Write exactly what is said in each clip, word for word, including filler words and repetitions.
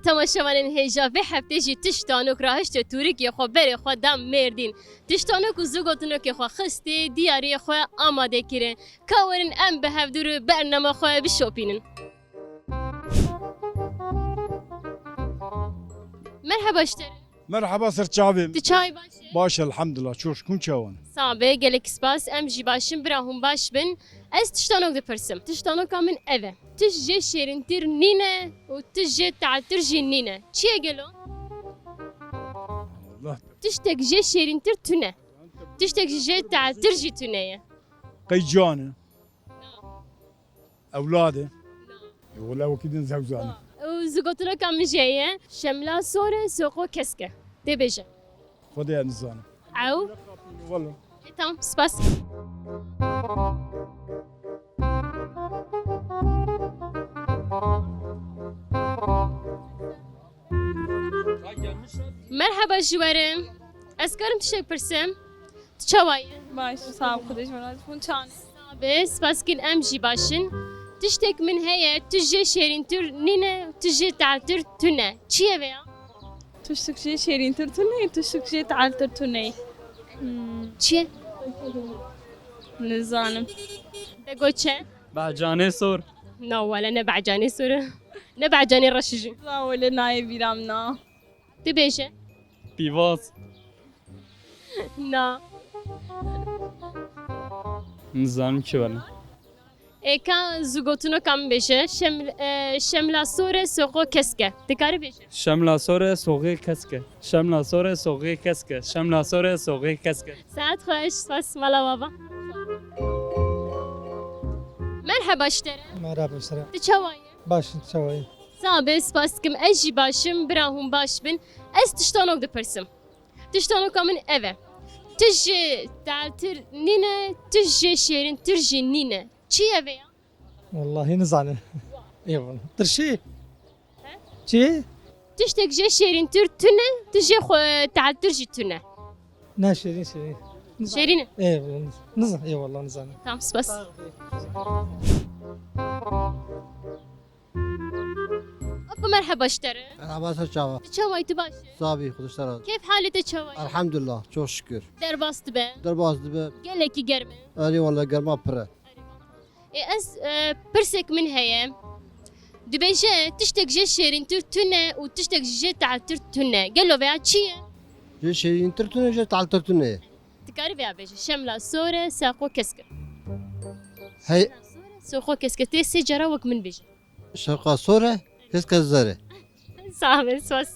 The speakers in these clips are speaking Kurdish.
Temaşevanên hêja, vê heftê jî Tiştanok rahişte tûrikê xwe berê xwe da Mêrdîn. Tiştanok û zûgotinokê xwe xistê, diyariyê xwe amade kirin. Ka werin em bi hevdû re bernama xwe bişopînin. Merheba ji te re. Merheba ser çavê min. Tu çawa yî, baş î? Baş, elhamdulillah. Çok şükür, çawan. Sağ be, gelek spas. Em jî baş in, bira hûn baş bin. Ez tiştanok dipirsim. Tiştanoka min ev e. Tişt jê şêrîntir nîne û tişt jê te'ltir jî nîne. Çi ye gelo? Allah. Tiştek jê şêrîntir tune. Tiştek jê te'ltir jî tune ye. Qey can e. Ewlad e. Wela wekî din zewzan e. Û zûgotineka min jê ye. Şemla sor e, soqo kesk e. Tê bêje. Xwedê ez nizanim. Ew. Wela. E, tamam, spas. Merheba ji we re. Ez karim tiştek pirsim? Tu çawa yî? Baş, sağ ol, Xwedê ji we razî. Hûn çawan e? Sağ be, spas dikin, em jî baş in. Tiştek min heye, tu jê şêrîntir nîne, tu jê te'ltir tune. Çi ye vê ya? Tiştek jê şêrîntir tune, tiştek jê te'ltir tune. Hmm. Çi ye? Nizanim. Te got çi? Be'canê sor. Na wele, ne be'canê sor e. Ne be'canê reş jî. Na wele, nayê bîra min na. Tu bêje. Pîvaz. Na. Nizanim çi wele. Ê, ka zûgotinoka min bêje. Şem-, e, şemla sor e, soqo kesk e. Dikarî bêje. Şemla sor e, soqê kesk e. Şemla sor e, soqê kesk e. Şemla sor e, soqê kesk e. Saet xweş, spas mala baba. Merheba ji te re. Merhaba ji te re. Tu çawa yî? Baş, çawa yî? Sağ be, spas dikim. Ez jî baş im, bira hûn baş bin. Ez tiştanok dipirsim. Tiştanoka min ev e. Tişt jê te'ltir nîne, tişt jê şêrîntir jî nîne. Çi ye vê ya? Wallahî nizanim. Eyvallah. Tirşî? He? Çi? Tiştek jê şêrîntir tune, tişt jê xwe te'ltir jî tune. Ne şêrîn, şêrîn. Nizanim. Şêrîn e? Eyvallah. Nizanim. Eyvallah, nizanim. Tamam, spas. Apo, merheba ji te re. Merhaba, ser çava. Tu çawa yî, tu baş î? Sabî, Xwedê ji te razî. Keyf halê te çawa ye? Elhamdulillah, çok şükür. Derbas dibe? Derbas dibe. Gelekî germ e? Erê wele, germa pir e. Ê, ez, e, pirsek min heye. Dibêje, tiştek jê şêrîntir tune û tiştek jê te'ltir tune. Gelo vêya çi ye? Jê şêrîntir tune, jê te'ltir tune ye. Dikarî vêya bêje. Şemla sor e, saqo kesk e. Hey. Şemla sor e, soqo kesk e. Tê sê cara wek min bêje. Şewqa sor e, keske zer e. Sağ ol, spas.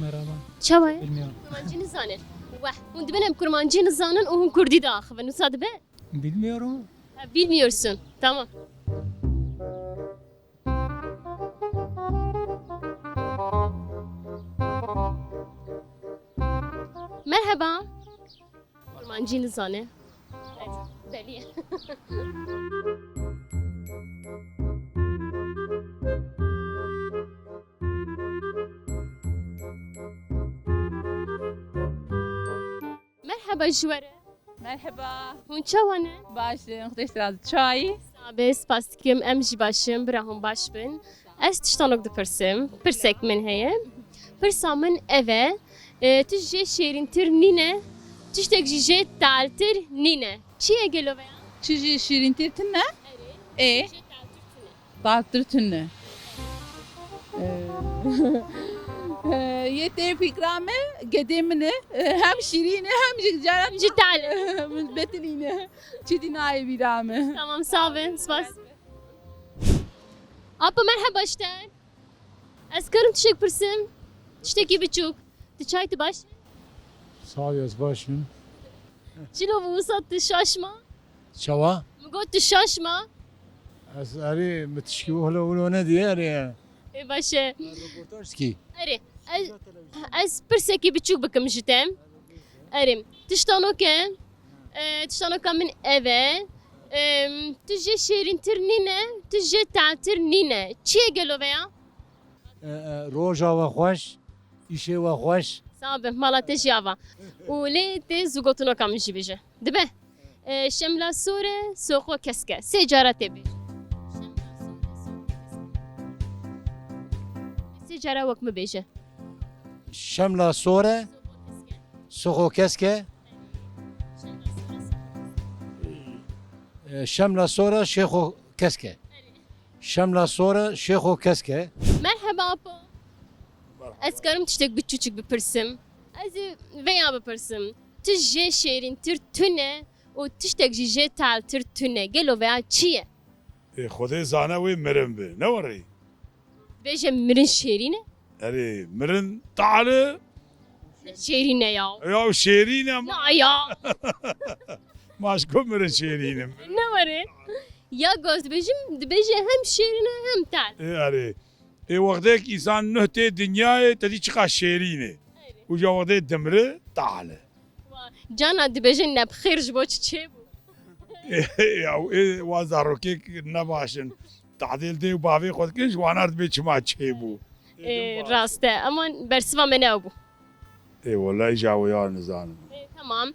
Merhaba. Çawa ye? Bilmiyorum. Kurmancî nizane. Weh, hûn dibin em kurmancî nizanin û hûn kurdî diaxivin. Wisa dibe? Bilmiyorum. Ha, bilmiyorsun. Tamam. Merhaba. Kurmancî nizane. Belî ye. Merheba ji we re. Merheba. Hûn çawa ne? Baş in, Xwedê ji te razî. Çawa yî? Sağ be, spas dikim. Em jî baş in, bira hûn baş bin. Ez tiştanok dipirsim. Pirsek min heye. Pirsa min ev e. E, tişt jê şêrîntir nîne, tiştek jî jê te'ltir nîne. Çi ye gelo vêya? Çi jê şêrîntir tune? Erê. Ê? Jê te'ltir tune. Te'ltir tune. Ee, ee, yê tê fikra me, gedê min e. Ee, hem şîrîn e, hem jî cara hem jî te'l e. Min betilîne. Çi dî nayê bîra me. Tamam, sağ be, spas. Apo, merheba ji te. Ez karim tiştek pirsim? Tiştekî biçûk. Tu çawa yî, tu baş? Sağ ol, ez baş im. Çilo bû wisa tu şaş ma? Çawa? Min got tu şaş ma? Ez erê, min tişkî wilo wilo nediye erê. Ê, baş e. Röportaj kî? Erê, ez, ez pirsekî biçûk bikim ji te. Erê, tiştanok e. E, tiştanoka min ev e. E, tu jê şêrîntir nîne, tu jê te'tir nîne. Çi ye gelo vêya? E, e, roja we xweş, îşê we xweş. Sağ be, mala te jî ava. Û lê tê zûgotinoka min jî bêje. Dibe. E, şemla sor e, soqo kesk e. Sê cara tê bêje. Sê Cara wek min bêje. Şemla sor e, soxo kesk e. E, şemla sor e, şêxo kesk e. Şemla sor e, şêxo kesk e. Merheba Apo. Ez karim tiştek biçûçik bipirsim? Ez ê veya bipirsim. Tişt jê şêrîntir tune û tiştek jî jê taltir tune. Gelo veya çi ye? Ê, Xwedê zane wê mirin bi. Ne werî? Dibêje mirin şêrîn e? Erê, mirin tal e. Şêrîn e ya. Ya şêrîn e ma. Na ya. Ma ji ku mirin şêrîn e? Ne were? Ya goz dibêjim, dibêje hem şêrîn e hem tal. Ê, erê. Ê, wextêk însan nuh tê dinyayê, te dî çiqa şêrîn e. Erê. Û ja wextê dimri, tal e. Wa, cana dibêje nebxêr ji bo çi çêbû? Ya, ê, wa zarokêk nebaş in. Tahdêl dê û bavê xwe dikin, ji wana re dibê çima çêbû. Ê, rast e. Ama bersiva me ne ew bû. Ê, welay ja wê ya nizanim. Ê, tamam.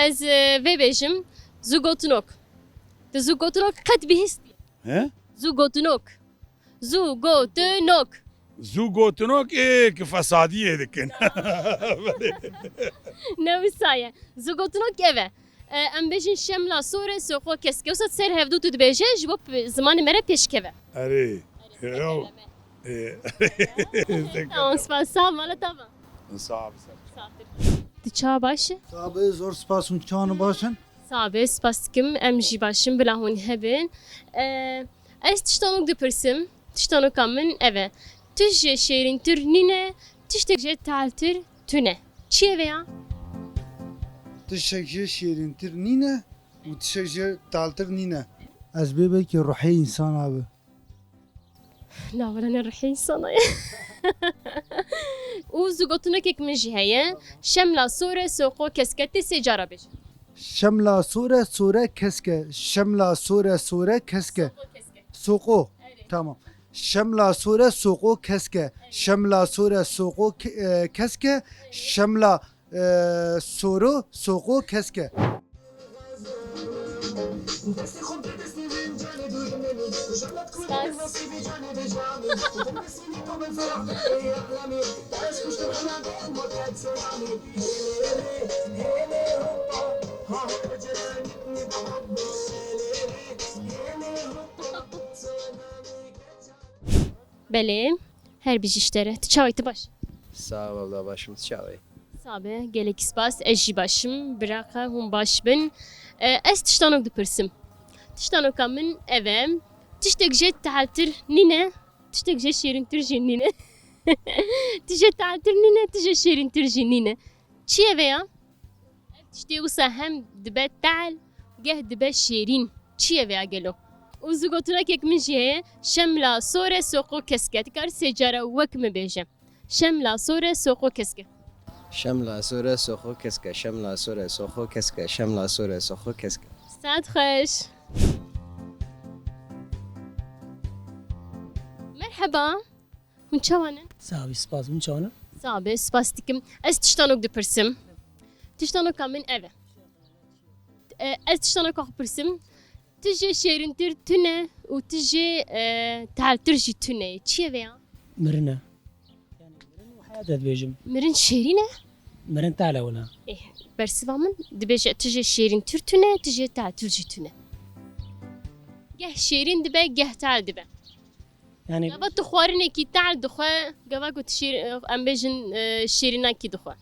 Ez, e, vê bêjim, zû gotinok. Tu zû gotinok qet bihîstî? He? Zû gotinok. Zû gotinok. Zû gotinok ê ki fesadiyê dikin. Ne wisa ye. Zû gotinok ev e. E, em bêjin şemla sor e, soxo kesk e. Wisa ser hevdû tu dibêje, ji bo p-, zimanê me re pêşkeve. Erê. Erê, yo. Pêşkeve. Ê. Tamam, spas. Sağ ol, mala tava. Sağ ol, sağ ol. Sağ ol. Tu çawa baş e? Sağ ol, zor spas, hûn çawan baş in? Sağ be, spas dikim. Em jî baş in, bila hûn hebin. E, ez tiştanok dipirsim. Tiştanoka min ev e. Tişt jê şêrîntir nîne, tiştek jê taltir tune. Çi ye vê ya? Tiştek jê şêrîntir nîne û tiştek jê taltir nîne. Ez bê belkî ruhê însan abi. Lawirane rihê însana ye. Û zû gotinokek min jî heye. Şemla sor e, soqo kesk e, tê sê cara bêje. Şemla sor e, sor e kesk e. Şemla sor e, sor e kesk e. Soqo kesk e. Soqo. Erê. Tamam. Şemla sor e, soqo kesk e. Erê. Şemla sor e, soqo ke-, e, kesk e. Şemla Ee, soru, soqo kesk e. Belê, her bijî ji te re. Tu çawa yî, tu baş? Sağ ol abla, başım çawa yî. Sağ be, gelekî spas. Ez jî baş im. Biraqa hûn baş bin. E, ez tiştanok dipirsim. Tiştanoka min ev e. Tiştek jê teheltir nîne, tiştek jê şêrîntir jî nîne. Ti jê teheltir nîne, ti jê şêrîntir jî nîne. Çi ye vê ya? Ev tiştê wisa hem dibe tehl, geh dibe şêrîn. Çi ye vê ya gelo? Û zû gotinokek min jî heye, şemla sor e, soqo kesk e. Dikare sê cara wek min bêje. Şemla sor e, soqo kesk e. Şemla sor e, soqo kesk e. Şemla sor e, soqo kesk e. Şemla sor e, soqo kesk e. Saet xweş. Merheba. Hûn çawa ne? Sax bî, spas. Hûn çawa ne? Sax be, spas dikim. Ez tiştanok dipirsim. Tiştanoka min ev e. E, ez tiştanoka xwe pirsim. Tu jê şêrîntir tune û tu jê, e, tehltir jî tune ye. Çi ye vê ya? Mirin e. Yanî mirin û heyat e dibêjim. Mirin şêrîn e? Mirin tehl e wina. Eh, bersiva min dibêje tu jê şêrîntir tune, tu jê tehltir jî tune. Geh şêrîn dibe, geh tehl dibe. Yanî gava tu xwarinekî tehl dixwe, gava ku tu şêr-, em bêjin, e, şêrînakî dixwe.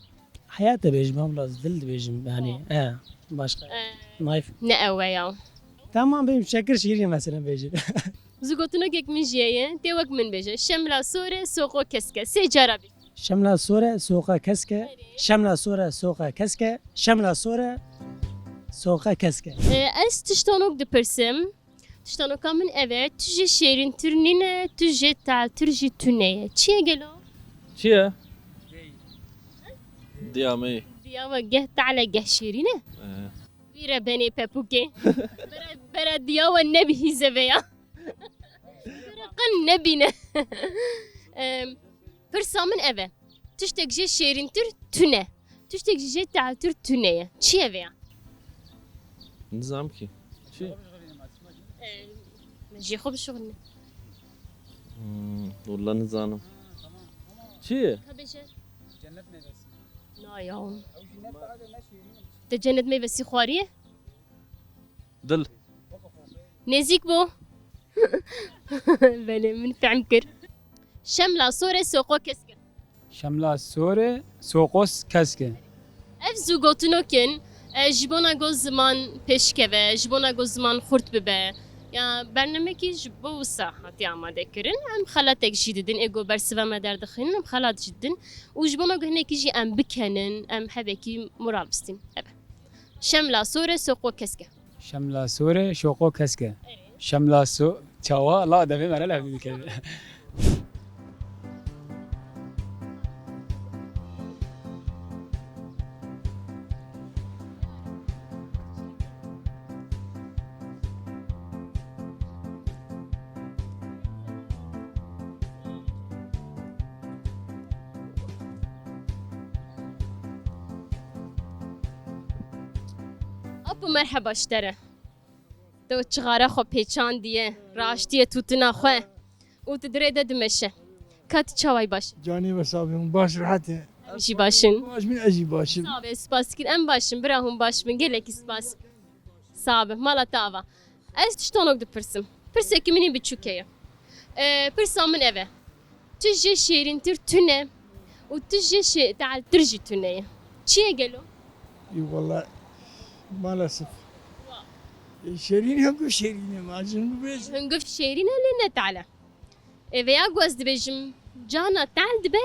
Heyat dibêjim, abla, dil dibêjim, yanî, e, başka. E, naif. Ne ew e ya. Tamam, benim şekir şirin mesela bêjim. Zû gotinokek min jî heye, tê wek min bêje. Şemla sor e, soqo kesk e. Sê cara bêje. Şemla sor e, soqo kesk e. Şemla sor e, soqo kesk e. Şemla sor e, soqo kesk e. E, ez tiştanok dipirsim. Tiştanoka min ev e, tu jê şêrîntir nîne, tu jê tehltir jî tune ye. Çi ye gelo? Çi ye? Diya me. Diya we geh tehl e, geh şêrîn e. Ee. Wî re benê pepûkê. Bera, bera diya we nebihîze vê ya. Bera qin nebîne. Em, Pirsa min ev e. Tiştek jê şêrîntir tune. Tiştek jî jê tehltir tune ye. Çi ye vê ya? Nizam ki. Çi? Ee, jê xwe bişuxulne. Hmm, walla nizanim. Çi? Ka bêje. Cennet meyvesi. Na ya. Te cennet meyvesi xwariye? Dil. Nêzîk bû. Belê, min fehm kir. Şemla sor e, soqo kesk e. Şemla sor e, soqo kesk e. Ev zû gotinok in, e, ji bona ku ziman pêşkeve, ji bona ku ziman xurt bibe. Ya bernamekî ji bo wisa hatiye amade kirin. Em xelatek jî didin, ê ku bersiva me derdixînin, em xelat jî didin. Û ji bona ku hinekî jî em bikenin, em hebekî moral bistîn. Eve. Şemla sor e, soqo kesk e. Şemla sor e, soqo kesk e. Şemla so-, çawa? La devê me re lehvî dike. Apo, merheba ji te re. Tu çixara xwe pêçandiye, raştiye tûtina xwe û tu di rê de dimeşe. Ka tu çawa yî, baş? Canê we sax be, hûn baş, rehet e? Em jî baş in. Baş bin, ez jî baş im. Sax be, spas dikin. Em baş in, bira hûn baş bin. Gelekî spas. Sax be, mala te ava. Ez tiştanok dipirsim. Pirsekî min ê biçûk heye. Ee, pirsa min ev e. Tu jê şêrîntir tune û tu jê şê-, teeltir jî tune ye. Çi ye gelo? Ê wele, maalesef. Wa. Ê, şêrîn, hingiv şêrîn e, ma ji hingiv bêjin. Hingiv şêrîn e, lê ne teal e. Ê, vêya ku ez dibêjim, carna teal dibe,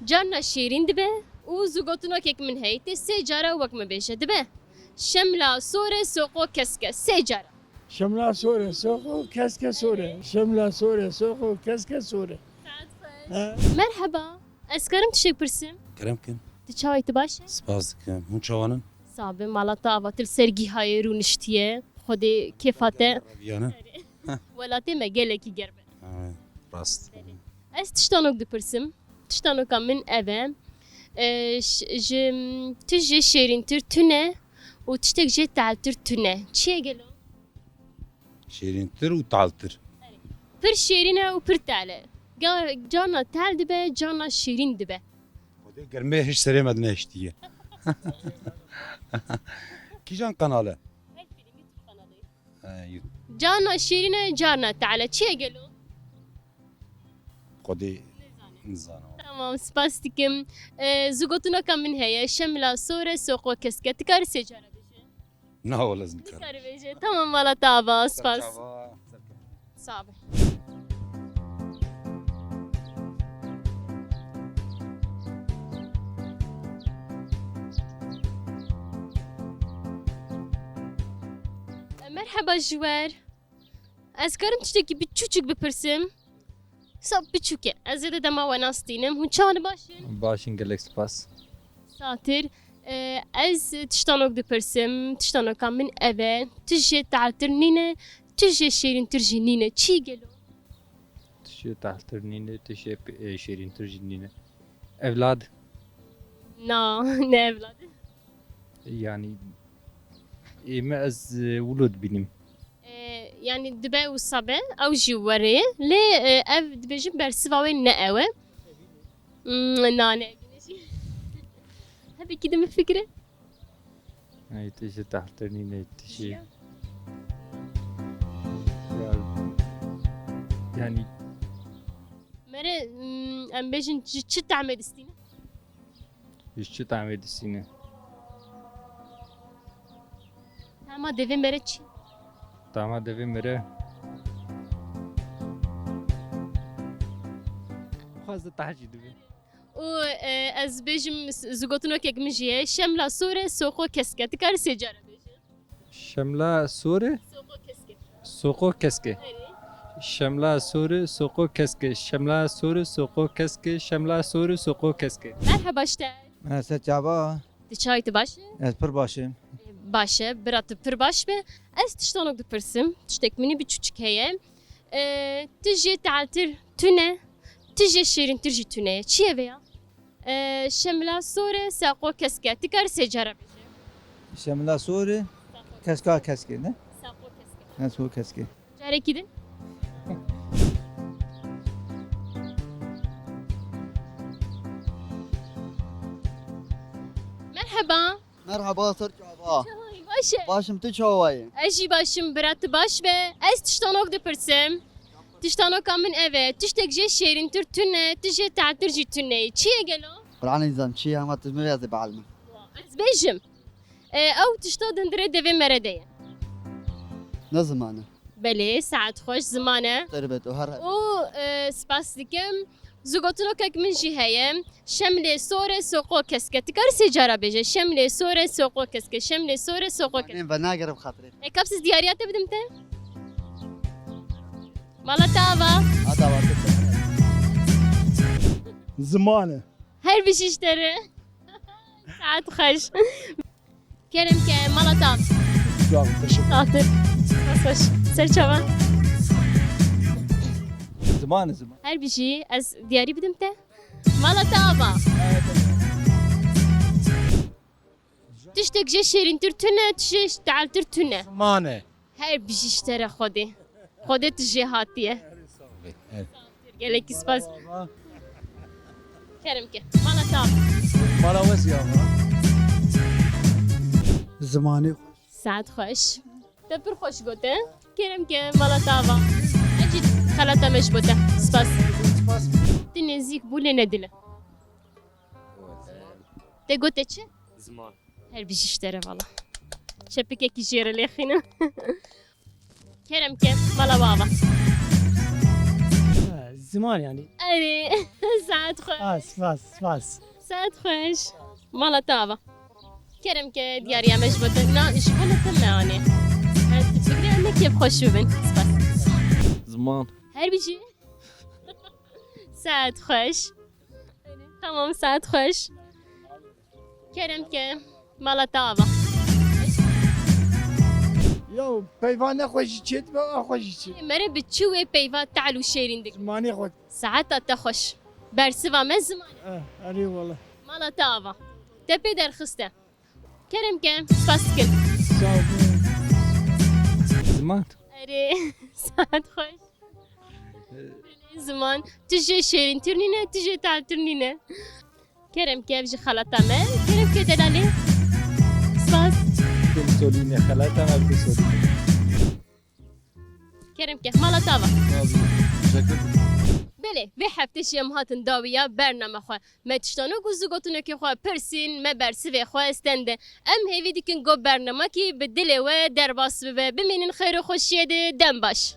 carna şêrîn dibe û zû gotinokek min heye, tê sê cara wek min bêje, dibe. Şemla sor e, soqo kesk e, sê cara. Şemla sor e, soqo kesk e sor e. Şemla sor e, soqo kesk e sor e. Saet xweş. He. Merheba. Ez karim tiştek pirsim? Kerem kin. Tu çawa yî, tu baş e? Spas dikim. Hûn çawan in? Sax be, mala te ava, tu li ser gîhayê rûniştiye. Xwedê kêfa te. Reviyane. Welatê me gelekî germ e. Ha, rast. Belê. Ez tiştanok dipirsim. Tiştanoka min ev e. E, ş-, ji, tu jê şêrîntir tune û tiştek jê tealtir tune. Çi ye gelo? Şêrîntir û tealtir. Pir şêrîn e û pir teal e. Ga-, carna teal dibe, carna şêrîn dibe. Xwedê germê hiç serê me dinehiştiye. Kîjan kanal e? Her fîlm YouTube kanalê. He, YouTube. Carna şêrîn e, carna teal e. Çi ye gelo? Xwedê nizanim. Tamam, spas dikim. Ee, zû gotineka min heye. Şemla sor e, soqo kesk e. Tu karî sê cara bêje? Na, wele ez nikarim. Nikarî bêje. Tamam, mala te ava. Spas. Çava. Sax be. Merheba Jiwer. Ez karim tiştekî biçûçik bipirsim? Sa biçûk e. Ez zêde dema we nastînim. Hûn çawan, baş in? Baş in, gelek spas. Satir. E, ez tiştanok dipirsim. Tiştanoka min ev e. Tu jê tealtir nîne, tu jê şêrîntir jî nîne. Çi gelo? Tu jê tealtir nîne, tu jê, e, şêrîntir jî nîne. Evlad. Na, ne evlad. Yani, ê me ez, e, wilo dibînim. E, yani dibe wisa be, ew jî were. Lê, e, ev dibêjin bersiva wê ne ew e. Hmm, na, ne evîne jî. Hebekî dibifikire. Ey, tu jê tealtir nîne, tu jê. Ya. Ya, yani. Mere, hmm, em bêjin ji çi tahmê distîne? Ji çi tahmê distîne? Tahma devê mere çi? Tahma devê mere. Xwaz de tah jî dibe. Û, e, ez bêjim, s-, zû gotinokek min jî ye. Şemla sor e, soqo kesk e. Tu karî sê cara bêje? Şemla sor e? Soqo kesk e. Soqo kesk e. Erê. Şemla sor e, soqo kesk e. Şemla sor e, soqo kesk e. Şemla sor e, soqo kesk e. Merheba ji te. Merhaba, çawa? Tu çawa yî, tu baş e? Ez pir baş im. Baş e, bira tu pir baş be. Ez tiştanok dipirsim. Tiştek min ê biçûçik heye. E, tu jê tealtir tune, tu jê şêrîntir jî tune ye. Çi ye vêya? E, şemla sor e, soqo kesk e. Tu karî sê cara bêje? Şemla sor e, keska kesk e, ne? Soqo kesk e. He, soqo kesk e. Carekî din. Merhaba, ser çava. Ay, baş e. Başım, tu çava ye? Ez jî başim, bira, tu baş be. Ez tiştanok dipirsim. Tiştanoka min ev e. Tiştek jê şêrîntir tune, tu jê te'tir jî tune ye. Çi ye gelo? Qur'anê nizam çi ye, ama tu mi vê ez ê bielmim. Ez bêjim. E, ew tişta di hundirê devê mere de ye. Ne ziman e? Belê, saet xweş, ziman e. Derbet û her Û, e, spas dikim. Zu gotinokek min jî heye. Şemlê sor e, soqo kesk e. Tu karî sê cara bêje. Şemlê sor e, soqo kesk e. Şemlê sor e, soqo kesk e. Em venagerim xatirê. E, kap siz diyariya te bidim te? Mala te ava. Ada ava te. Ziman e. Her bijî ji te re. Saet xweş. Kerem ke, mala te ava. Sağ ol, teşekkür. Xatir. Spas xweş. Ser çava. Ziman, ziman. Her bijî, ez diyarî bidim te. Mala te ava. Tiştek jê şêrîntir tune, tiştek te'tir tune. Ziman e. Her bijî ji te re Xwedê. Xwedê tu jê hatiye. Evet. Gelekî spas. Kerem ke. Mala te ava. Mala we zî ava. Zimanê. Saet xweş. Te pir xweş gote. Kerem ke, mala te ava. Ez jî xelata me ji bo te. Spas. Spas. Tu nêzîk bû lê ne dile. Te gote çi? Ziman. Her bijî ji te re vala. Çepikekî jê re lêxînim. Kerem ke, mala we ava. Ha, ziman yani. Erê, saet xweş. Spas, spas, spas. Saet xweş. Mala te ava. Kerem ke, diyariya me ji bo te. Na, ji bo te me anê. Her tu fikre em ê kêfxweş bibin. Spas. Ziman. Her bijî. Saet xweş. Tamam, saet xweş. Kerem ke, mala te ava. Ya peyva ne xwe jî çêt be, a xwe jî çêt. Mere bi çi wê peyva te'l û şêrîn dik? Zimanê xwe. Saeta te xweş. Bersiva me ziman e. Eh, erê wele. Mala te ava. Te pê derxiste. Kerem ke, spas dikim. Sağ ol. Ziman. Erê, saet xweş. Ziman, tu jê şêrîntir nîne, tu jê te'tir nîne. Kerem ke, ev jî xelata me. Kerem ke, delalê. Spas. Kim solîne, xelata me, kim solîne. Kerem ke, mala te ava. Tabii. Teşekkür. Belê, vê heftê jî em hatin dawiya bername xwe. Me tiştanok û zu gotinokê xwe pirsîn, me bersivê xwe stende. Em hêvî dikin ku bernamekî bi dilê we derbas bibe. Bimînin xêr û xweşiyê de, dem baş.